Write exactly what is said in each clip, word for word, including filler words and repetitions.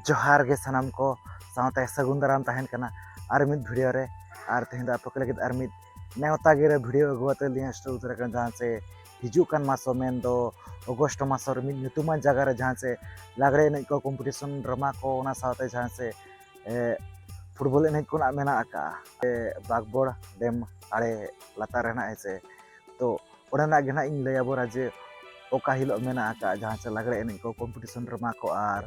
ᱡᱚᱦᱟᱨ ᱜᱮ ᱥᱟᱱᱟᱢ ᱠᱚ ᱥᱟᱶᱛᱮ ᱥᱟᱹᱜᱩᱱ ᱫᱟᱨᱟᱢ ᱛᱟᱦᱮᱱ ᱠᱟᱱᱟ ᱟᱨ ᱢᱤᱫ ᱵᱷᱤᱰᱤᱭᱳ ᱨᱮ᱾ ᱟᱨ ᱛᱮᱦᱮᱧ ᱫᱚ ᱟᱯᱮ ᱠᱚ ᱞᱟᱹᱜᱤᱫ ᱟᱨ ᱢᱤᱫ ᱱᱮᱣᱛᱟ ᱜᱤᱨᱟᱹ ᱵᱷᱤᱰᱤᱭᱳ ᱟᱹᱜᱩ ᱠᱟᱛᱮ ᱞᱤᱧ ᱥᱮᱴᱮᱨ ᱩᱛᱟᱹᱨ ᱟᱠᱟᱱᱟ, ᱡᱟᱦᱟᱸ ᱪᱮ ᱦᱤᱡᱩᱜ ᱠᱟᱱ ᱢᱟᱥ ᱦᱚᱸ ᱢᱮᱱᱫᱚ ᱚᱜᱚᱥᱴ ᱢᱟᱥ ᱨᱮ ᱢᱤᱫ ᱧᱩᱛᱩᱢᱟᱱ ᱡᱟᱭᱜᱟ ᱨᱮ, ᱡᱟᱦᱟᱸ ᱪᱮ ᱞᱟᱜᱽᱲᱮ ᱮᱱᱮᱡ ᱠᱚ ᱠᱚᱢᱯᱤᱴᱤᱥᱚᱱ ᱰᱨᱟᱢᱟ ᱠᱚ, ᱚᱱᱟ ᱥᱟᱶᱛᱮ ᱡᱟᱦᱟᱸ ᱪᱮ ᱯᱷᱩᱴᱵᱚᱞ ᱮᱱᱮᱡ ᱠᱚ ᱨᱮᱱᱟᱜ ᱢᱮᱱᱟᱜ ᱟᱠᱟᱫᱼᱟ ᱵᱟᱜᱽᱵᱚᱲ ᱰᱮᱢ ᱟᱲᱮ ᱞᱟᱛᱟᱨ ᱨᱮ ᱱᱟᱜ, ᱦᱮᱸ ᱥᱮ᱾ ᱛᱚ ᱚᱸᱰᱮᱱᱟᱜ ᱜᱮ ᱱᱟᱜ ᱤᱧ ᱞᱟᱹᱭ ᱟᱵᱚᱱᱟ ᱡᱮ ᱚᱠᱟ ᱦᱤᱞᱳᱜ ᱢᱮᱱᱟᱜ ᱟᱠᱟᱫᱼᱟ ᱡᱟᱦᱟᱸ ᱪᱮ ᱞᱟᱜᱽᱲᱮ ᱮᱱᱮᱡ ᱠᱚ ᱠᱚᱢᱯᱤᱴᱤᱥᱚᱱ ᱰᱨᱟᱢᱟ ᱠᱚ ᱟᱨ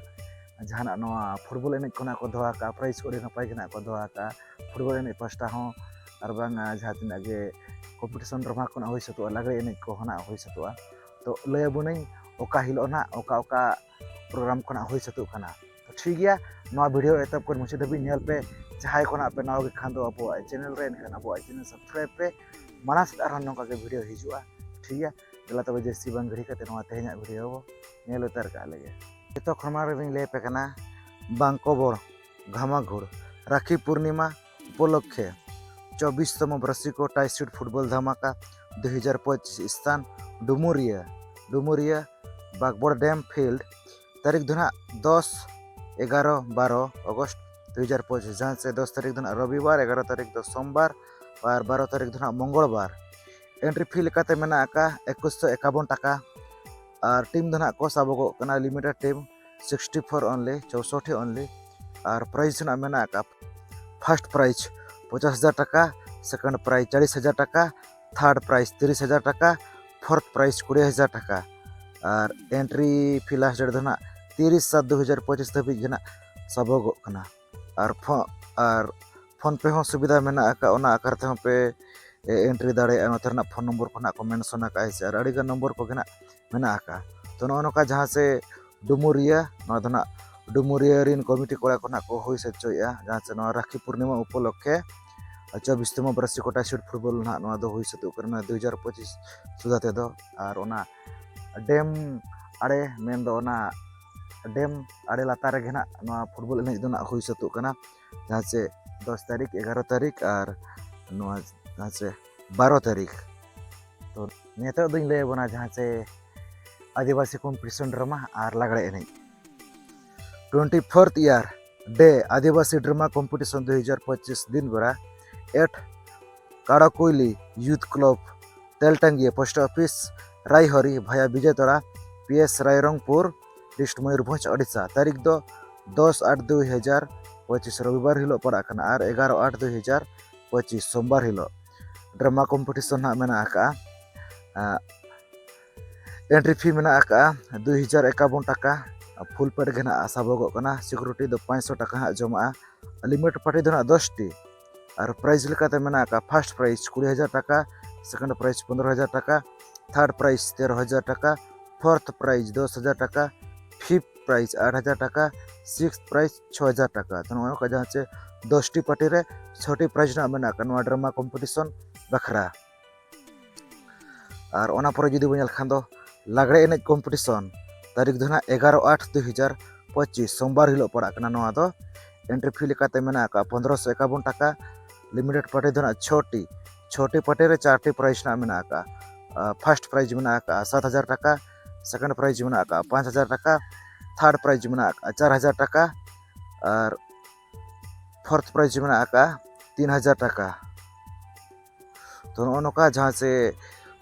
ᱡᱟᱦᱟᱱᱟᱜ ᱱᱚᱣᱟ ᱯᱷᱩᱴᱵᱚᱞ ᱮᱱᱮᱡ ᱠᱚ ᱱᱟᱜ ᱠᱚ ᱫᱚᱦᱚ ᱟᱠᱟᱫᱼᱟ, ᱯᱨᱟᱭᱤᱡᱽ ᱠᱚ ᱟᱹᱰᱤ ᱱᱟᱯᱟᱭ ᱜᱮ ᱱᱟᱜ ᱠᱚ ᱫᱚᱦᱚ ᱟᱠᱟᱫᱼᱟ ᱯᱷᱩᱴᱵᱚᱞ ᱮᱱᱮᱡ ᱯᱟᱥᱴᱟ ᱦᱚᱸ, ᱟᱨ ᱵᱟᱝ ᱡᱟᱦᱟᱸ ᱛᱤᱱᱟᱹᱜ ᱜᱮ ᱠᱚᱢᱯᱤᱴᱤᱥᱚᱱ ᱰᱨᱟᱢᱟ ᱠᱚ ᱱᱟᱜ ᱦᱩᱭ ᱥᱟᱹᱛᱚᱜᱼᱟ, ᱞᱟᱜᱽᱲᱮ ᱮᱱᱮᱡ ᱠᱚ ᱱᱟᱜ ᱦᱩᱭ ᱥᱟᱹᱛᱚᱜᱼᱟ᱾ ᱛᱚ ᱞᱟᱹᱭ ᱟᱵᱚᱱᱟᱹᱧ ᱚᱠᱟ ᱦᱤᱞᱳᱜ ᱱᱟᱜ ᱚᱠᱟ ᱚᱠᱟ ᱯᱨᱳᱜᱨᱟᱢ ᱠᱚ ᱱᱟᱜ ᱦᱩᱭ ᱥᱟᱹᱛᱚᱜ ᱠᱟᱱᱟ᱾ ᱛᱚ ᱴᱷᱤᱠ ᱜᱮᱭᱟ, ᱱᱚᱣᱟ ᱵᱷᱤᱰᱤᱭᱳ ᱮᱛᱚᱦᱚᱵ ᱠᱷᱚᱱ ᱢᱩᱪᱟᱹᱫ ᱫᱷᱟᱹᱵᱤᱡ ᱧᱮᱞ ᱯᱮ᱾ ᱡᱟᱦᱟᱸᱭ ᱠᱚ ᱱᱟᱜ ᱯᱮ ᱱᱟᱣᱟ ᱜᱮ ᱠᱷᱟᱱ ᱫᱚ ᱟᱵᱚᱣᱟᱜ ᱪᱮᱱᱮᱞ ᱨᱮ, ᱮᱱᱠᱷᱟᱱ ᱟᱵᱚᱣᱟᱜ ᱪᱮᱱᱮᱞ ᱥᱟᱵᱥᱠᱨᱟᱭᱤᱵ ᱯᱮ᱾ ᱢᱟᱲᱟᱝ ᱥᱮᱫ ᱟᱨᱦᱚᱸ ᱱᱚᱝᱠᱟ ᱜᱮ ᱵᱷᱤᱰᱤᱭᱳ ᱦᱤᱡᱩᱜᱼᱟ, ᱴᱷᱤᱠ ᱜᱮᱭᱟ᱾ ᱫᱮᱞᱟ ᱛᱚᱵᱮ ᱡᱟᱹᱥᱛᱤ ᱵᱟᱝ ᱜᱷᱟᱹᱲᱤ ᱠᱟᱛᱮ ᱱᱚᱣᱟ ᱛᱮᱦᱮᱧᱟᱜ ᱵᱷᱤᱰᱤᱭᱳ ᱵᱚ ᱧᱮᱞ ᱩᱛᱟᱹᱨ ᱠᱟᱜ ᱞᱮᱜᱮ᱾ ᱡᱚᱛᱚ ᱠᱷᱚᱱ ᱢᱟᱲᱟᱝ ᱨᱮᱞᱤᱧ ᱞᱟᱹᱭ ᱟᱯᱮ ᱠᱟᱱᱟ ᱵᱟᱝᱠᱚᱵᱚᱲ ᱜᱷᱟᱢᱟᱜᱷᱩᱲ ᱨᱟᱠᱷᱤ ᱯᱩᱨᱱᱤᱢᱟ ᱩᱯᱚᱞᱚᱠᱠᱷᱮ ᱪᱚᱵᱵᱤᱥ ᱛᱚᱢᱚ ᱵᱨᱟᱥᱤᱠᱚ ᱴᱟᱭᱥᱤᱰ ᱯᱷᱩᱴᱵᱚᱞ ᱫᱷᱟᱢᱟᱠᱟ ᱫᱩ ᱦᱟᱡᱟᱨ ᱯᱚᱸᱪᱤᱥ, ᱥᱛᱷᱟᱱ ᱰᱩᱢᱩᱨᱤᱭᱟᱹ, ᱰᱩᱢᱩᱨᱤᱭᱟᱹ ᱵᱟᱜᱽᱵᱚᱲ ᱰᱮᱢ ᱯᱷᱤᱞᱰ᱾ ᱛᱟᱹᱨᱤᱠᱷ ᱫᱚ ᱱᱟᱦᱟᱜ ᱫᱚᱥ, ᱮᱜᱟᱨᱚ, ᱵᱟᱨᱚ ᱚᱜᱚᱥᱴ ᱫᱩ ᱦᱟᱡᱟᱨ ᱯᱚᱸᱪᱤᱥ, ᱡᱟᱦᱟᱸ ᱪᱮ ᱫᱚᱥ ᱛᱟᱹᱨᱤᱠᱷ ᱫᱚ ᱱᱟᱦᱟᱜ ᱨᱚᱵᱤᱵᱟᱨ, ᱮᱜᱟᱨᱚ ᱛᱟᱹᱨᱤᱠᱷ ᱫᱚ ᱥᱳᱢᱵᱟᱨ ᱟᱨ ᱵᱟᱨᱚ ᱛᱟᱹᱨᱤᱠᱷ ᱫᱚ ᱱᱟᱦᱟᱜ ᱢᱚᱝᱜᱚᱞᱵᱟᱨ᱾ ᱮᱱᱴᱨᱤ ᱯᱷᱤ ᱞᱮᱠᱟᱛᱮ ᱢᱮᱱᱟᱜ ᱟᱠᱟᱫ ᱮᱠᱩᱥᱥᱚ ᱮᱠᱟᱵᱚᱱ ᱴᱟᱠᱟ᱾ ᱟᱨ ᱴᱤᱢ ᱫᱚ ᱱᱟᱦᱟᱜ ᱠᱚ ᱥᱟᱵᱚᱜᱚᱜ ᱠᱟᱱᱟ limited team, sixty four only, ᱪᱳᱥᱚᱴᱴᱤ only᱾ ᱟᱨ ᱯᱨᱟᱭᱤᱡᱽ ᱨᱮᱱᱟᱜ ᱢᱮᱱᱟᱜ ᱟᱠᱟᱫ ᱯᱷᱟᱥᱴ ᱯᱨᱟᱭᱤᱡᱽ ᱯᱚᱪᱟᱥ ᱦᱟᱡᱟᱨ ᱴᱟᱠᱟ, ᱥᱮᱠᱮᱱᱰ ᱯᱨᱟᱭᱤᱡᱽ ᱪᱟᱞᱤᱥ ᱦᱟᱡᱟᱨ ᱴᱟᱠᱟ, ᱛᱷᱟᱨᱰ ᱯᱨᱟᱭᱤᱡᱽ ᱛᱤᱨᱤᱥ ᱦᱟᱡᱟᱨ ᱴᱟᱠᱟ, ᱯᱷᱳᱨᱛᱷ ᱯᱨᱟᱭᱤᱡᱽ ᱠᱩᱲᱤ ᱦᱟᱡᱟᱨ ᱴᱟᱠᱟ᱾ ᱟᱨ ᱮᱱᱴᱨᱤ ᱯᱷᱤ ᱞᱟᱥᱴ ᱰᱮᱴ ᱫᱚ ᱱᱟᱦᱟᱜ ᱛᱤᱨᱤᱥ ᱥᱟᱛ ᱫᱩ ᱦᱟᱡᱟᱨ ᱯᱚᱸᱪᱤᱥ ᱫᱷᱟᱹᱵᱤᱡ ᱜᱮ ᱱᱟᱦᱟᱜ ᱥᱟᱵᱚᱜᱚᱜ ᱠᱟᱱᱟ᱾ ᱟᱨ ᱯᱷᱳ-, ᱟᱨ ᱯᱷᱳᱱ ᱯᱮ ᱦᱚᱸ ᱥᱩᱵᱤᱫᱷᱟ ᱢᱮᱱᱟᱜ ᱟᱠᱟᱫ, ᱚᱱᱟ ᱟᱠᱟᱨ ᱛᱮᱦᱚᱸ ᱯᱮ ᱮ, ᱮᱱᱴᱨᱤ ᱫᱟᱲᱮᱭᱟᱜᱼᱟ᱾ ᱱᱚᱛᱮ ᱨᱮᱱᱟᱜ ᱯᱷᱳᱱ ᱱᱚᱢᱵᱚᱨ ᱠᱚ ᱱᱟᱦᱟᱜ ᱠᱚ ᱢᱮᱱᱥᱚᱱ ᱟᱠᱟᱫᱼᱟ, ᱦᱮᱸ ᱥᱮ, ᱟᱨ ᱟᱹᱰᱤᱜᱟᱱ ᱱᱚᱢᱵᱚᱨ ᱠᱚᱜᱮ ᱱᱟᱦᱟᱜ ᱢᱮᱱᱟᱜ ᱟᱠᱟᱫᱼᱟ᱾ ᱛᱚ ᱱᱚᱜᱼᱚ ᱱᱚᱝᱠᱟ ᱡᱟᱦᱟᱸ ᱥᱮ ᱰᱩᱢᱩᱨᱤᱭᱟᱹ, ᱱᱚᱣᱟ ᱫᱚ ᱱᱟᱦᱟᱜ ᱰᱩᱢᱩᱨᱤᱭᱟᱹ ᱨᱮᱱ ᱠᱚᱢᱤᱴᱤ ᱠᱚᱲᱟ ᱠᱚ ᱱᱟᱦᱟᱜ ᱠᱚ ᱦᱩᱭ ᱥᱟᱹᱛ ᱦᱚᱪᱚᱭᱮᱫᱼᱟ, ᱡᱟᱦᱟᱸ ᱥᱮ ᱱᱚᱣᱟ ᱨᱟᱠᱷᱤ ᱯᱩᱨᱱᱤᱢᱟ ᱩᱯᱚᱞᱚᱠᱠᱷᱮ ᱪᱚᱵᱵᱤᱥ ᱛᱚᱢᱚ ᱵᱨᱟᱥᱤᱠᱚ ᱴᱟᱭᱥᱤᱰ ᱯᱷᱩᱴᱵᱚᱞ ᱱᱟᱦᱟᱜ ᱱᱚᱣᱟ ᱫᱚ ᱦᱩᱭ ᱥᱟᱹᱛᱚᱜ ᱠᱟᱱᱟ ᱫᱩ ᱦᱟᱡᱟᱨ ᱯᱚᱸᱪᱤᱥ ᱥᱩᱫᱷᱟ ᱛᱮᱫᱚ᱾ ᱟᱨ ᱚᱱᱟ ᱰᱮᱢ ᱟᱲᱮ, ᱢᱮᱱᱫᱚ ᱚᱱᱟ ᱰᱮᱢ ᱟᱲᱮ ᱞᱟᱛᱟᱨ ᱨᱮᱜᱮ ᱱᱟᱦᱟᱜ ᱱᱚᱣᱟ ᱯᱷᱩᱴᱵᱚᱞ ᱮᱱᱮᱡ ᱫᱚ ᱱᱟᱦᱟᱜ ᱦᱩᱭ ᱥᱟᱹᱛᱚᱜ ᱠᱟᱱᱟ, ᱡᱟᱦᱟᱸ ᱪᱮ ᱫᱚᱥ ᱛᱟᱹᱨᱤᱠᱷ, ᱮᱜᱟᱨᱚ ᱛᱟᱹᱨᱤᱠᱷ ᱟᱨ ᱱᱚᱣᱟ ᱡᱟᱦᱟᱸ ᱪᱮ ᱵᱟᱨᱚ ᱛᱟᱹᱨᱤᱠᱷ᱾ ᱛᱚ ᱱᱤᱛᱚᱜ ᱫᱚᱧ ᱞᱟᱹᱭ ᱟᱵᱚᱱᱟ ᱡᱟᱦᱟᱸ ᱪᱮ ᱟᱹᱫᱤᱵᱟᱹᱥᱤ ᱠᱚᱢᱯᱤᱴᱤᱥᱚᱱ ᱰᱨᱟᱢᱟ ᱟᱨ ᱞᱟᱜᱽᱲᱮ ᱮᱱᱮᱡ᱾ Twenty fourth year day Adivasi Drama Competition ᱫᱩ ᱦᱟᱡᱟᱨ ᱯᱚᱸᱪᱤᱥ ᱫᱤᱱ ᱵᱮᱲᱟ at ᱠᱟᱲᱟᱠᱩᱭᱞᱤ Youth Club, ᱛᱮᱞᱴᱟᱝᱜᱤᱭᱟᱹ Post Office, ᱨᱟᱭᱦᱚᱨᱤ via Bijoytara, P S Rairangpur, District Mayurbhanj, Odisha. ᱛᱟᱹᱨᱤᱠᱷ ᱫᱚ ᱫᱚᱥ ᱟᱴ ᱫᱩ ᱦᱟᱡᱟᱨ ᱯᱚᱸᱪᱤᱥ ᱨᱚᱵᱤᱵᱟᱨ ᱦᱤᱞᱳᱜ ᱯᱟᱲᱟᱜ ᱠᱟᱱᱟ ᱟᱨ ᱮᱜᱟᱨᱚ ᱟᱴ ᱫᱩ ᱦᱟᱡᱟᱨ ᱯᱚᱸᱪᱤᱥ ᱥᱳᱢᱵᱟᱨ ᱦᱤᱞᱳᱜ ᱰᱨᱟᱢᱟ ᱠᱚᱢᱯᱤᱴᱤᱥᱚᱱ ᱦᱟᱸᱜ ᱢᱮᱱᱟᱜ ᱟᱠᱟᱫᱼᱟ᱾ ᱮᱱᱴᱨᱤ ᱯᱷᱤ ᱢᱮᱱᱟᱜ ᱟᱠᱟᱫᱼᱟ ᱫᱩᱭ ᱦᱟᱡᱟᱨ ᱮᱠᱟᱵᱚᱱ ᱴᱟᱠᱟ᱾ ᱯᱷᱩᱞ ᱯᱮᱰ ᱜᱮ ᱱᱟᱦᱟᱜ ᱥᱟᱵᱚᱜᱚᱜ ᱠᱟᱱᱟ᱾ ᱥᱤᱠᱩᱨᱤᱴᱤ ᱫᱚ ᱯᱟᱸᱪᱥᱚ ᱴᱟᱠᱟ ᱦᱟᱸᱜ ᱡᱚᱢᱟᱜᱼᱟ᱾ ᱞᱤᱢᱤᱴ ᱯᱟᱨᱴᱤ ᱫᱚ ᱱᱟᱦᱟᱜ ᱫᱚᱥ ᱴᱤ᱾ ᱟᱨ ᱯᱨᱟᱭᱤᱡᱽ ᱞᱮᱠᱟᱛᱮ ᱢᱮᱱᱟᱜ ᱟᱠᱟᱫᱼᱟ ᱯᱷᱟᱨᱥᱴ ᱯᱨᱟᱭᱤᱡᱽ ᱠᱩᱲᱤ ᱦᱟᱡᱟᱨ ᱴᱟᱠᱟ, ᱥᱮᱠᱮᱱᱰ ᱯᱨᱟᱭᱤᱡᱽ ᱯᱚᱱᱫᱽᱨᱚ ᱦᱟᱡᱟᱨ ᱴᱟᱠᱟ, ᱛᱷᱟᱨᱰ ᱯᱨᱟᱭᱤᱡᱽ ᱛᱮᱨᱚ ᱦᱟᱡᱟᱨ ᱴᱟᱠᱟ, ᱯᱷᱳᱨᱛᱷ ᱯᱨᱟᱭᱤᱡᱽ ᱫᱚᱥ ᱦᱟᱡᱟᱨ ᱴᱟᱠᱟ, ᱯᱷᱤᱯᱛᱷ ᱯᱨᱟᱭᱤᱡᱽ ᱟᱴ ᱦᱟᱡᱟᱨ ᱴᱟᱠᱟ, ᱥᱤᱠᱥᱛᱷ ᱯᱨᱟᱭᱤᱡᱽ ᱪᱷᱚ ᱦᱟᱡᱟᱨ ᱴᱟᱠᱟ᱾ ᱛᱚ ᱱᱚᱜᱼᱚ ᱱᱚᱝᱠᱟ ᱡᱟᱦᱟᱸ ᱪᱮ ᱫᱚᱥ ᱴᱤ ᱯᱟᱨᱴᱤ ᱨᱮ ᱪᱷᱚ ᱴᱤ ᱯᱨᱟᱭᱤᱡᱽ ᱨᱮᱱᱟᱜ ᱢᱮᱱᱟᱜ ᱟᱠᱟᱫ ᱱᱚᱣᱟ ᱰᱨᱟᱢᱟ ᱠᱚᱢᱯᱤᱴᱤᱥᱚᱱ ᱵᱟᱠᱷᱨᱟ᱾ ᱟᱨ ᱚᱱᱟ ᱯᱚᱨᱮ ᱡᱩᱫᱤ ᱵᱚᱱ ᱧᱮᱞ ᱠᱷᱟᱱ ᱫᱚ ᱞᱟᱜᱽᱲᱮ ᱮᱱᱮᱡ ᱠᱚᱢᱯᱤᱴᱤᱥᱚᱱ ᱛᱟᱹᱨᱤᱠᱷ ᱫᱚ ᱱᱟᱦᱟᱜ ᱮᱜᱟᱨᱚ ᱟᱴ ᱫᱩᱭ ᱦᱟᱡᱟᱨ ᱯᱚᱸᱪᱤᱥ ᱥᱳᱢᱵᱟᱨ ᱦᱤᱞᱳᱜ ᱯᱟᱲᱟᱜ ᱠᱟᱱᱟ᱾ ᱱᱚᱣᱟ ᱫᱚ ᱮᱱᱴᱨᱤ ᱯᱷᱤ ᱞᱮᱠᱟᱛᱮ ᱢᱮᱱᱟᱜ ᱟᱠᱟᱫ ᱯᱚᱱᱫᱽᱨᱚᱥᱚ ᱮᱠᱟᱵᱚᱱ ᱴᱟᱠᱟ᱾ ᱞᱤᱢᱤᱴᱮᱰ ᱯᱟᱨᱴᱤ ᱫᱚ ᱱᱟᱦᱟᱜ ᱪᱷᱚ ᱴᱤ, ᱪᱷᱚ ᱴᱤ ᱯᱟᱨᱴᱤ ᱨᱮ ᱪᱟᱨ ᱴᱤ ᱯᱨᱟᱭᱤᱡᱽ ᱱᱟᱦᱟᱜ ᱢᱮᱱᱟᱜ ᱟᱠᱟᱫᱼᱟ᱾ ᱯᱷᱟᱨᱥᱴ ᱯᱨᱟᱭᱤᱡᱽ ᱢᱮᱱᱟᱜ ᱟᱠᱟᱫᱼᱟ ᱥᱟᱛ ᱦᱟᱡᱟᱨ ᱴᱟᱠᱟ, ᱥᱮᱠᱮᱱᱰ ᱯᱨᱟᱭᱤᱡᱽ ᱢᱮᱱᱟᱜ ᱟᱠᱟᱫᱼᱟ ᱯᱟᱸᱪ ᱦᱟᱡᱟᱨ ᱴᱟᱠᱟ, ᱛᱷᱟᱨᱰ ᱯᱨᱟᱭᱤᱡᱽ ᱢᱮᱱᱟᱜ ᱟᱠᱟᱫᱼᱟ ᱪᱟᱨ ᱦᱟᱡᱟᱨ ᱴᱟᱠᱟ, ᱟᱨ ᱯᱷᱳᱨᱛᱷ ᱯᱨᱟᱭᱤᱡᱽ ᱢᱮᱱᱟᱜ ᱟᱠᱟᱫᱼᱟ ᱛᱤᱱ ᱦᱟᱡᱟᱨ ᱴᱟᱠᱟ᱾ ᱛᱚ ᱱᱚᱜᱼᱚ ᱱᱚᱝᱠᱟ ᱡᱟᱦᱟᱸ ᱥᱮ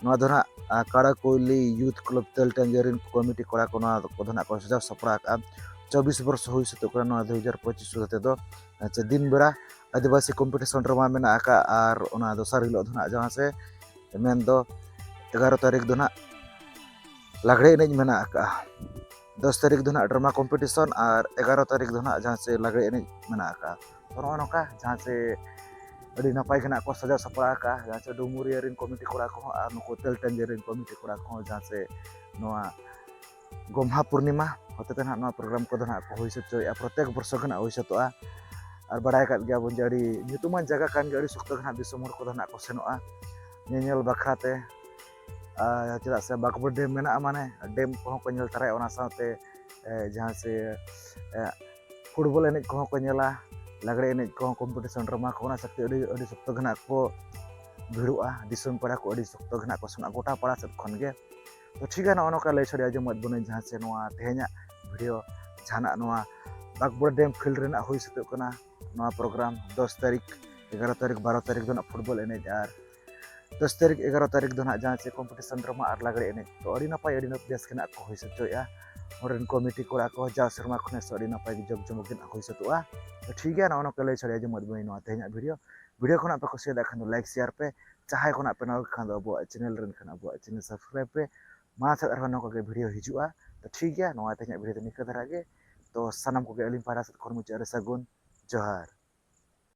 ᱱᱚᱣᱟ ᱫᱚ ᱱᱟᱦᱟᱜ, ᱟ, ᱠᱟᱲᱟᱠᱚᱭᱞᱤ ᱭᱩᱛᱷ ᱠᱞᱟᱵᱽ ᱛᱮᱞᱴᱟᱝᱜᱤ ᱨᱮᱱ ᱠᱚᱢᱤᱴᱤ ᱠᱚᱲᱟ ᱠᱚ ᱱᱚᱣᱟ ᱠᱚᱫᱚ ᱱᱟᱦᱟᱜ ᱠᱚ ᱥᱟᱡᱟᱣ ᱥᱟᱯᱲᱟᱣ ᱟᱠᱟᱫᱼᱟ᱾ ᱪᱚᱵᱵᱤᱥ ᱵᱚᱨᱥᱚ ᱦᱩᱭ ᱥᱟᱹᱛᱚᱜ ᱠᱟᱱᱟ ᱱᱚᱣᱟ ᱫᱩ ᱦᱟᱡᱟᱨ ᱯᱚᱸᱪᱤᱥ ᱥᱩᱫᱷᱟᱹ ᱛᱮᱫᱚ᱾ ᱟᱪᱪᱷᱟ, ᱫᱤᱱ ᱵᱮᱲᱟ ᱟᱹᱫᱤᱵᱟᱹᱥᱤ ᱠᱚᱢᱯᱤᱴᱤᱥᱚᱱ ᱨᱮᱢᱟ ᱢᱮᱱᱟᱜ ᱟᱠᱟᱫ, ᱟᱨ ᱚᱱᱟ ᱫᱚᱥᱟᱨ ᱦᱤᱞᱳᱜ ᱫᱚ ᱱᱟᱦᱟᱜ ᱡᱟᱦᱟᱸ ᱥᱮ ᱢᱮᱱᱫᱚ ᱮᱜᱟᱨᱚ ᱛᱟᱹᱨᱤᱠᱷ ᱫᱚ ᱱᱟᱦᱟᱜ ᱞᱟᱜᱽᱲᱮ ᱮᱱᱮᱡ ᱢᱮᱱᱟᱜ ᱟᱠᱟᱫᱼᱟ᱾ ᱫᱚᱥ ᱛᱟᱹᱨᱤᱠᱷ ᱫᱚ ᱱᱟᱦᱟᱜ ᱰᱨᱟᱢᱟ ᱠᱚᱢᱯᱤᱴᱤᱥᱚᱱ ᱟᱨ ᱮᱜᱟᱨᱚ ᱛᱟᱹᱨᱤᱠᱷ ᱫᱚ ᱱᱟᱦᱟᱜ ᱡᱟᱦᱟᱸ ᱥᱮ ᱞᱟᱜᱽᱲᱮ ᱮᱱᱮᱡ ᱢᱮᱱᱟᱜ ᱟᱠᱟᱫᱼᱟ᱾ ᱛᱚ ᱱᱚᱜᱼᱚ ᱱᱚᱝᱠᱟ ᱡᱟᱦᱟᱸ ᱥᱮ ᱟᱹᱰᱤ ᱱᱟᱯᱟᱭ ᱜᱮ ᱱᱟᱦᱟᱜ ᱠᱚ ᱥᱟᱡᱟᱣ ᱥᱟᱯᱲᱟᱣ ᱟᱠᱟᱫᱼᱟ, ᱡᱟᱦᱟᱸ ᱥᱮ ᱰᱩᱢᱩᱨᱤᱭᱟᱹ ᱨᱮᱱ ᱠᱚᱢᱤᱴᱤ ᱠᱚᱲᱟ ᱠᱚᱦᱚᱸ ᱟᱨ ᱱᱩᱠᱩ ᱛᱮᱞᱴᱟᱹᱝᱜᱤ ᱨᱮᱱ ᱠᱚᱢᱤᱴᱤ ᱠᱚᱲᱟ ᱠᱚᱦᱚᱸ, ᱡᱟᱦᱟᱸ ᱥᱮ ᱱᱚᱣᱟ ᱜᱚᱢᱦᱟ ᱯᱩᱨᱱᱤᱢᱟ ᱦᱚᱛᱮᱛᱮ ᱱᱟᱦᱟᱜ ᱱᱚᱣᱟ ᱯᱨᱳᱜᱨᱟᱢ ᱠᱚᱫᱚ ᱱᱟᱦᱟᱜ ᱠᱚ ᱦᱩᱭ ᱦᱚᱪᱚᱭᱮᱫᱼᱟ᱾ ᱯᱨᱚᱛᱮᱠ ᱵᱚᱨᱥᱚ ᱜᱮ ᱱᱟᱦᱟᱜ ᱦᱩᱭ ᱥᱟᱹᱛᱚᱜᱼᱟ᱾ ᱟᱨ ᱵᱟᱲᱟᱭ ᱟᱠᱟᱫ ᱜᱮᱭᱟᱵᱚᱱ ᱡᱮ ᱟᱹᱰᱤ ᱧᱩᱛᱩᱢᱟᱱ ᱡᱟᱭᱜᱟ ᱠᱟᱱ ᱜᱮᱭᱟ, ᱟᱹᱰᱤ ᱥᱚᱠᱛᱚ ᱜᱮ ᱱᱟᱦᱟᱜ ᱫᱤᱥᱚᱢ ᱦᱚᱲ ᱠᱚᱫᱚ ᱱᱟᱦᱟᱜ ᱠᱚ ᱥᱮᱱᱚᱜᱼᱟ ᱧᱮᱧᱮᱞ ᱵᱟᱠᱷᱨᱟ ᱛᱮ᱾ ᱟᱨ ᱪᱮᱫᱟᱜ ᱥᱮ ᱵᱟᱸᱠᱵᱚᱲ ᱰᱮᱢ ᱢᱮᱱᱟᱜᱼᱟ, ᱢᱟᱱᱮ ᱰᱮᱢ ᱠᱚᱦᱚᱸ ᱠᱚ ᱧᱮᱞ ᱛᱟᱨᱟᱭᱟ, ᱚᱱᱟ ᱥᱟᱶᱛᱮ, ᱮ, ᱡᱟᱦᱟᱸ ᱥᱮ, ᱮ, ᱯᱷᱩᱴᱵᱚᱞ ᱮᱱᱮᱡ ᱠᱚᱦᱚᱸ ᱠᱚ ᱧᱮᱞᱟ, ᱞᱟᱜᱽᱲᱮ ᱮᱱᱮᱡ ᱠᱚᱦᱚᱸ, ᱠᱚᱢᱯᱤᱴᱤᱥᱚᱱ ᱰᱨᱟᱢᱟ ᱠᱚ, ᱚᱱᱟ ᱥᱟᱶᱛᱮ ᱟᱹᱰᱤ, ᱟᱹᱰᱤ ᱥᱚᱠᱛᱚ ᱜᱮ ᱱᱟᱦᱟᱜ ᱠᱚ ᱵᱷᱤᱲᱚᱜᱼᱟ᱾ ᱫᱤᱥᱚᱢ ᱯᱮᱲᱟ ᱠᱚ ᱟᱹᱰᱤ ᱥᱚᱠᱛᱚ ᱜᱮ ᱱᱟᱦᱟᱜ ᱠᱚ ᱥᱮᱱᱚᱜᱼᱟ, ᱜᱚᱴᱟ ᱯᱟᱲᱟ ᱥᱮᱫ ᱠᱷᱚᱱ ᱜᱮ᱾ ᱛᱚ ᱴᱷᱤᱠ ᱜᱮᱭᱟ, ᱱᱚᱜᱼᱚ ᱱᱚᱝᱠᱟ ᱞᱟᱹᱭ ᱥᱟᱰᱮ ᱟᱸᱡᱚᱢᱟᱫ ᱵᱚᱱᱟᱹᱧ ᱡᱟᱦᱟᱸ ᱥᱮ ᱱᱚᱣᱟ ᱛᱮᱦᱮᱧᱟᱜ ᱵᱷᱤᱰᱤᱭᱳ ᱡᱟᱦᱟᱱᱟᱜ ᱱᱚᱣᱟ ᱵᱟᱸᱠᱵᱚᱲ ᱰᱮᱢ ᱯᱷᱤᱞᱰ ᱨᱮᱱᱟᱜ ᱦᱩᱭ ᱥᱟᱹᱛᱚᱜ ᱠᱟᱱᱟ ᱱᱚᱣᱟ ᱯᱨᱳᱜᱨᱟᱢ᱾ ᱫᱚᱥ ᱛᱟᱹᱨᱤᱠᱷ, ᱮᱜᱟᱨᱚ ᱛᱟᱹᱨᱤᱠᱷ, ᱵᱟᱨᱚ ᱛᱟᱹᱨᱤᱠᱷ ᱫᱚ ᱱᱟᱜ ᱯᱷᱩᱴᱵᱚᱞ ᱮᱱᱮᱡ, ᱟᱨ ᱫᱚᱥ ᱛᱟᱹᱨᱤᱠᱷ, ᱮᱜᱟᱨᱚ ᱛᱟᱹᱨᱤᱠᱷ ᱫᱚ ᱱᱟᱜ ᱡᱟᱦᱟᱸ ᱪᱮ ᱠᱚᱢᱯᱤᱴᱤᱥᱚᱱ ᱰᱨᱟᱢᱟ ᱟᱨ ᱞᱟᱜᱽᱲᱮ ᱮᱱᱮᱡ, ᱛᱚ ᱟᱹᱰᱤ ᱱᱟᱯᱟᱭ, ᱟᱹᱰᱤ ᱵᱮᱥ ᱜᱮ ᱱᱟᱜ ᱠᱚ ᱦᱩᱭ ᱥᱟᱹᱛ ᱦᱚᱪᱚᱭᱮᱫᱼᱟ ᱚᱸᱰᱮ ᱨᱮᱱ ᱠᱚᱢᱤᱴᱤ ᱠᱚᱲᱟ ᱠᱚ᱾ ᱡᱟᱣ ᱥᱮᱨᱢᱟ ᱠᱷᱚᱱᱮ ᱥᱮ ᱟᱹᱰᱤ ᱱᱟᱯᱟᱭ ᱜᱮ ᱡᱚᱢ ᱡᱚᱢᱚᱠ ᱜᱮ ᱱᱟᱜ ᱦᱩᱭ ᱥᱟᱹᱛᱚᱜᱼᱟ᱾ ᱛᱚ ᱴᱷᱤᱠ ᱜᱮᱭᱟ, ᱱᱚᱜᱼᱚ ᱱᱚᱝᱠᱟ ᱞᱟᱹᱭ ᱥᱟᱰᱮᱭᱟ ᱡᱮ ᱢᱚᱡᱽ ᱵᱟᱹᱧ ᱱᱚᱣᱟ ᱛᱮᱦᱮᱧᱟᱜ ᱵᱷᱤᱰᱤᱭᱳ᱾ ᱵᱷᱤᱰᱤᱭᱳ ᱠᱷᱚᱱᱟᱜ ᱯᱮ ᱠᱩᱥᱤᱭᱟᱫᱟ ᱠᱷᱟᱱ ᱫᱚ ᱞᱟᱭᱤᱠ, ᱥᱮᱭᱟᱨ ᱯᱮ᱾ ᱡᱟᱦᱟᱸᱭ ᱠᱷᱚᱱᱟᱜ ᱯᱮ ᱱᱟᱣᱟ ᱠᱷᱟᱱ ᱫᱚ ᱟᱵᱚᱣᱟᱜ ᱪᱮᱱᱮᱞ ᱨᱮᱱ ᱠᱷᱟᱱ ᱟᱵᱚᱣᱟᱜ ᱪᱮᱱᱮᱞ ᱥᱟᱵᱥᱠᱨᱟᱭᱤᱵ ᱯᱮ᱾ ᱢᱟ ᱥᱮᱫ ᱟᱨᱦᱚᱸ ᱱᱚᱝᱠᱟ ᱜᱮ ᱵᱷᱤᱰᱤᱭᱳ ᱦᱤᱡᱩᱜᱼᱟ᱾ ᱛᱚ ᱴᱷᱤᱠ ᱜᱮᱭᱟ, ᱱᱚᱣᱟ ᱛᱮᱦᱮᱧᱟᱜ ᱵᱷᱤᱰᱤᱭᱳ ᱫᱚ ᱱᱤᱝᱠᱟᱹ ᱫᱷᱟᱨᱟ ᱜᱮ᱾ ᱛᱚ ᱥᱟᱱᱟᱢ ᱠᱚᱜᱮ ᱟᱹᱞᱤᱧ ᱯᱟᱦᱴᱟ ᱥᱮᱫ ᱠᱷᱚᱱ ᱢᱩᱪᱟᱹᱫ ᱨᱮ ᱥᱟᱹᱜᱩᱱ ᱡᱚᱦᱟᱨ᱾